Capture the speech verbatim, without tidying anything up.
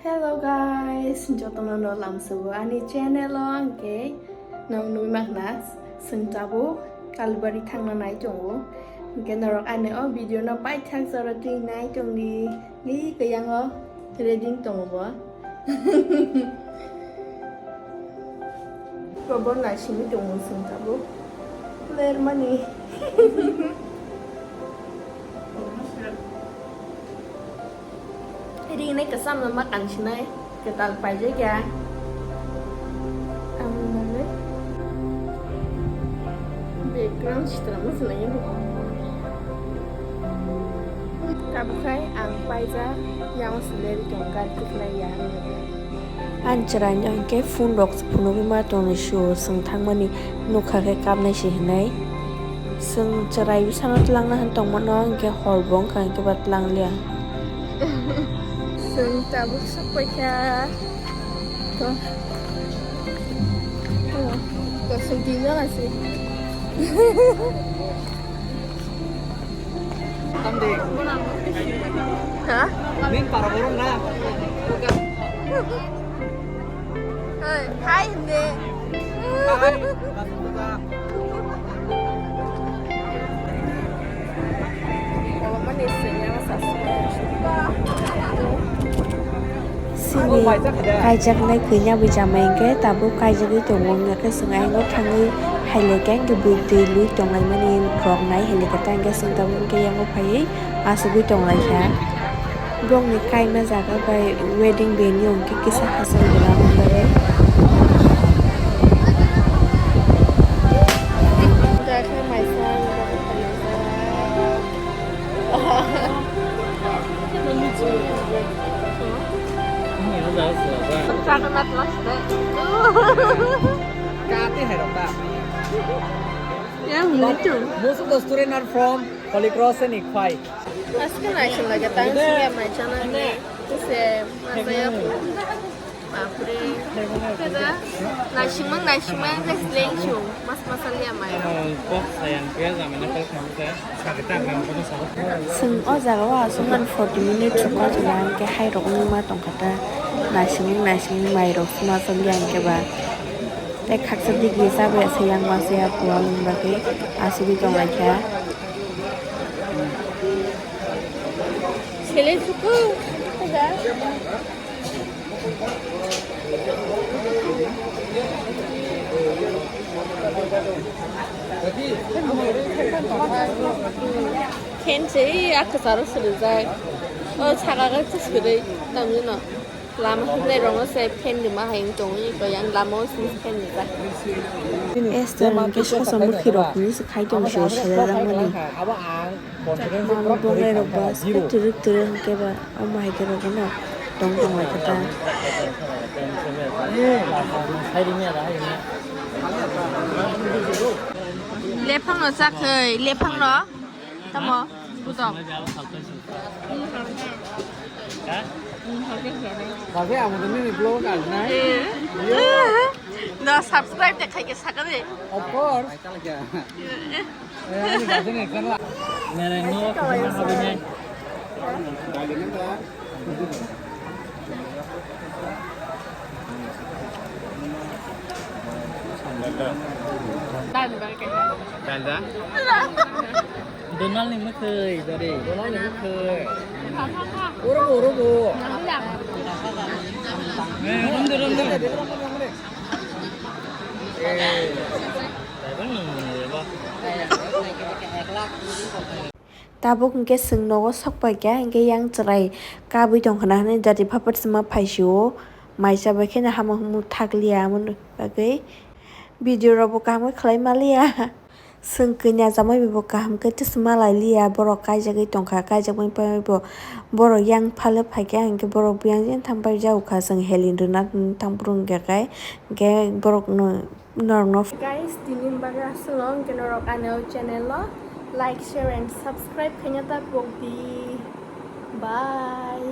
Hello guys, jotono no lamsogo ani channel o, hwnkhe nang nui makna swng tabuk Kalbari thangna nai tongo, hwnkhe norok ani o video no paithak jora twi nai tongdi, ni kayang o ready tongo bo. Bo naisingwi tongo chwng tabuk. Lermani. Ringnai kwcham no ma kansinai. Kwtal paijak ya. Ang nangwi. Background sitra mo sinai. Tabuk khai ang paijak, yang sileri tong gari tikhlai ya. Ang chwraino hwnkhe phone rok phunugwi ma tongni sio chwng thangmani nukha khe kapnai se hinwi. Chwng chwrai bwsano twlangna hwn tongmano hwnkhe hor bo wngkha hwnkhe ba twlangliya. Chwng tabuk sok paikha. To. To, to chwng tinjak asi. Tamdi. Ha? Nin para borong na. Hey, hi, hindi. Hi. Sini kaijaknai kwinya bai jamai hwnkhe tabuk kaijagwi tongo, wngya khe chwng ayang o thangwi hai le khe hwnkhe bui twi lui tonglaimani rok nai hai le khe ta hwnkhe chwng tabuk hwnkhe yang o phaiwi achugwi tonglaikha. Bongni kaima jaga bai wedding venue hwnkhe kisa hachal gwnang wngwi. Most of the students are from Holy Cross and Ikhwai. Aske naising lage tang sing ya mai chana ni. Kuse masaya. Bapre. Kada naising mang naising mang guys leng chu. Mas masal ya mai. Kok sayang kaya zamena kok kamu saya. Chwng o jaga o aswk mani forty minutes rok o jaga hwnkhe hai rok wngwi ma tongkha ta. Naising naising mai rok suma choli hwnkhe ba. Tei khaksa digi chabai se yang ma se ya kuwang bagwi achugwi tonglaikha. Sele suku. Khense, i, a kwcharo swrwjak. O saka khe swrwi, tamjino. Lama himnai rokno se phen rwma hai wng tongo, i, koi ang lama o simi phen rwjak. Esther hwnkhe sosa mwkhwi rok hinwi se khai tongo, se selajak mani. Mami bonai rok ba se twrwk twrwk hwnkhe ba omo hai khe rw phano tong tong lai khe ta. Lephang no chakhwi, lephang no tamo budok. Sabe amo to nini vlog al na. No subscribe de khai ke sakare. Of course. Donald ni mwkhwi, dori. Donald ni mwkhwi. Oro bo, oro bo. Eh, rom de, rom de. Tabuk hwnkhe chwng nogo sok paikha, hwnkhe yang chwrai kabwi tongkhwna hwnwi jati phapar sima phaisio, maisa bai kheno hama hwnwi thakliya, amoni bagwi video rokbo kaham khe khlai maliya. Chwng kanya jamai bai bo kaham khe tei swma lai liya, borok kaijagwi tongkha, kaijakmani bagwi bo borok yang phale phaikha, hwnkhe borok biyang jani thang pai jao kha, chwng helin rwna thang phuru hwnkhe kai, hwnkhe borokno norokno. Guys, tini bagwi aswk no, hwnkhe norok ani o channel o like, share and subscribe khaina ta pokdi. Bye.